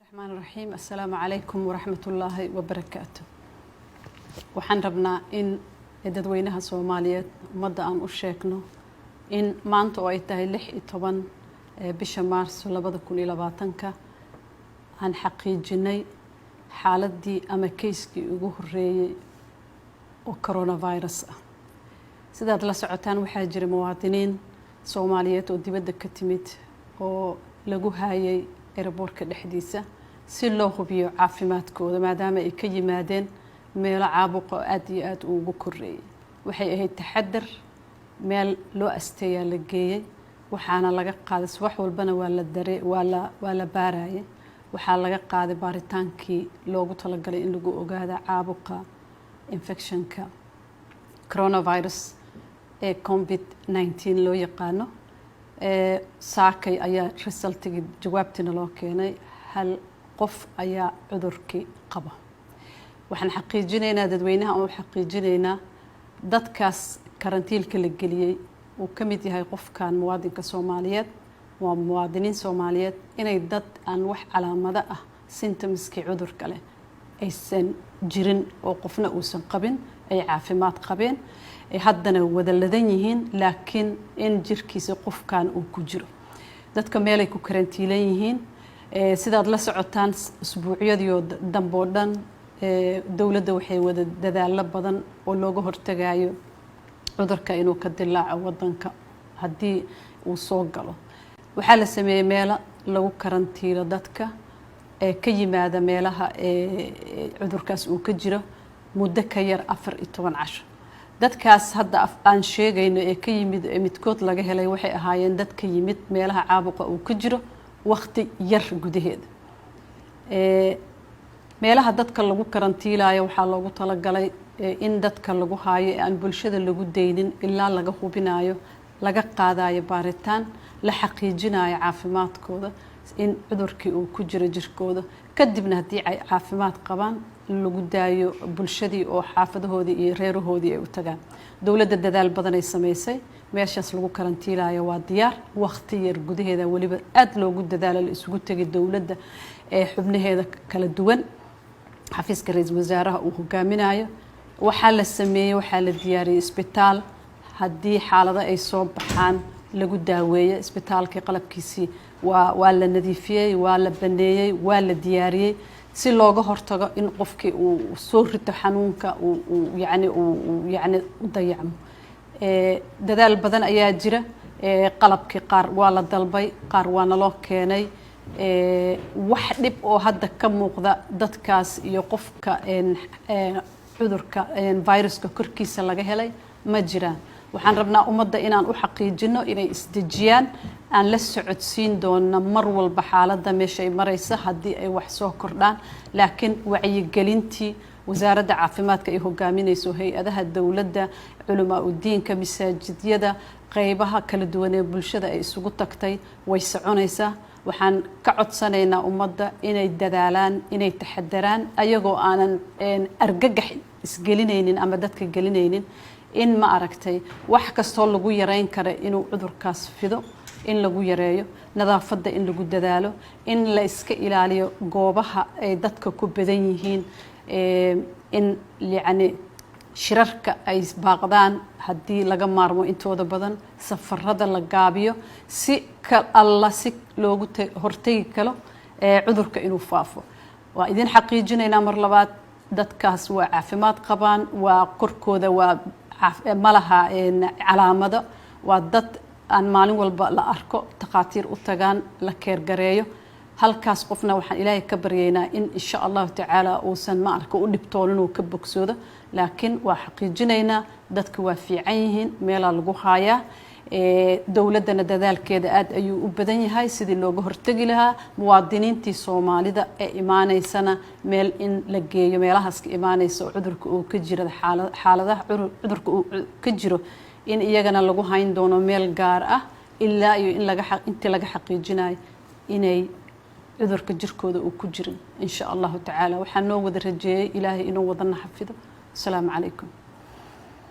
Raxmaan raxiim. Assalaamu calaykum waraxmatullaahi wabarakaatu. Waxaan rabnaa in dadweynaha Soomaaliyeed, ummadda aan u sheegno in maanta oo ay tahay 16 bisha Maarso 2020-ka aan xaqiijinay xaaladdii ama case-kii ugu horreeyey oo coronavirus ah. Sidaad la socotaan, waxaa jira muwaadiniin Soomaaliyeed oo dibadda ka timid oo lagu haayay airport-ka dhexdiisa si loo hubiyo caafimaadkooda, maadaama ay ka yimaadeen meelo caabuqa oo aada iyo aada ugu koreeyay. Waxay ahayd taxadar, meel loo asteeyaa la geeyey, waxaana laga qaaday subax walbana waa la dare waa la baarayay. Waxaa laga qaaday baaritaankii loogu talagalay in lagu ogaada caabuqa infection-ka coronavirus ee COVID-19 loo yaqaano. Saakay ayaa result-igii, jawaabtiina loo keenay. Hal qof ayaa cudurkii qaba. Waxaan xaqiijinaynaa dadweynaha oo xaqiijinaynaa dadkaas karantiilka la geliyey uu ka mid yahay qofkan muwaadinka Soomaaliyeed, waa muwaadiniin Soomaaliyeed, inay dad aan wax calaamado ah, symptoms-kii cudurka leh aysan jirin oo qofna uusan qabin, ay caafimaad qabeen, ay haddana wada ladan yihiin, laakiin in jirkiisa qofkan uu ku jiro. Dadka meelay ku karantiilan yihiin. Sidaad la socotaan, usbuucyadii dambe oo dhan dowladda waxay wada dadaallo badan oo looga hortagayo cudurka inuu ka dilaaco wadanka. Haddii uu soo galo, waxaa la sameeyey meelo lagu karantiilo dadka ee ka yimaada meelaha cudurkaas uu ka jiro muddo ka yar 14 casho. Dadkaas hadda aan sheegayno ee ka yimid ee midkood laga helay waxay ahaayeen dad ka yimid meelaha caabuqa uu ka jiro wakti yar gudaheeda. Meelaha dadka lagu karantiilayo waxaa loogu talagalay in dadka lagu haayo ee aan bulshada lagu daynin ilaa laga hubinayo, laga qaadayo baaritaan, la xaqiijinayo caafimaadkooda, in cudurkii uu ku jiro jirkooda. Kadibna haddii ay caafimaad qabaan, lagu daayo bulshadii oo xaafadahoodii iyo reerahoodii ay u tagaan. Dowladda dadaal badanay samaysay. Meeshaas lagu karantiilayo waa diyaar. Wakti yar gudaheeda weliba aada loogu dadaalo, la isugu tegay dowladda ee xubnaheeda kala duwan, xafiiska ra-iisul wasaaraha uu hogaaminayo. Waxaa la sameeyey, waxaa la diyaariyey isbitaal haddii xaalado ay soo baxaan lagu daaweeyo. Isbitaalkii qalabkiisii waa la nadiifiyey, waa la baneeyey, waa la diyaariyey si looga hortago in qofkii uu soo rito xanuunka uu yani uu yani u dayacmo. Dadaal badan ayaa jira. Qalabkii qaar waa la dalbay, qaar waa naloo keenay. Wax dhib oo hadda ka muuqda dadkaas iyo qofka cudurka viruska korkiisa laga helay ma jiraan. Waxaan rabnaa ummadda inaan u xaqiijino inay isdejiyaan. Aan la socodsiin doona mar walba xaaladda meesha ay maraysa haddii ay wax soo kordhaan, laakiin wacyigelintii wasaaradda caafimaadka ay hogaaminayso, hay-adaha dowladda, culamaa udiinka, masaajidyada, qeybaha kala duwan ee bulshada ay isugu tagtay way soconaysaa. Waxaan ka codsanaynaa ummadda inay dadaalaan, inay taxadaraan, ayagoo aanan argagax isgelinaynin ama dadka gelinaynin, in ma aragtay wax kastoo lagu yareyn kara inuu cudurkaas fido in lagu yareeyo, nadaafadda in lagu dadaalo, in la iska ilaaliyo goobaha ay dadka ku badan yihiin, in yacni shirarka ay baaqdaan haddii laga maarmo intooda badan, safarada la gaabiyo, si ka alla si loogu hortegi karo cudurka inuu faafo. Waa idin xaqiijinaynaa mar labaad, dadkaas waa caafimaad qabaan, waa korkooda waa ma laha calaamado. Waa dad aan maalin walba la arko, takhaatiir u tagaan, la keergareeyo. Halkaas qofna waxaan Ilaahay ka baryaynaa in insha Allahu tacaala uusan ma arka u dhibtoonin uu ka bogsoodo, laakiin waa xaqiijinaynaa dadka waa fiican yihiin, meelaa lagu haayaa. Dowladdana dadaalkeeda aad ayuu u badan yahay sidii looga hortegi lahaa. Muwaadiniintii Soomaalida ee imaaneysana meel in la geeyo, meelahaas ka imaaneysa oo cudurka uu ka jiro, xaaladaha cudurka uu ka jiro, in iyagana lagu hayn doono meel gaar ah ilaa iyo in laga intii laga xaqiijinayo inay cudurka jirkooda uu ku jirin, insha Allahu tacaala. Waxaa noo wada rajeeyey Ilaahay inuu wadana xafido. Asalaamu calaykum.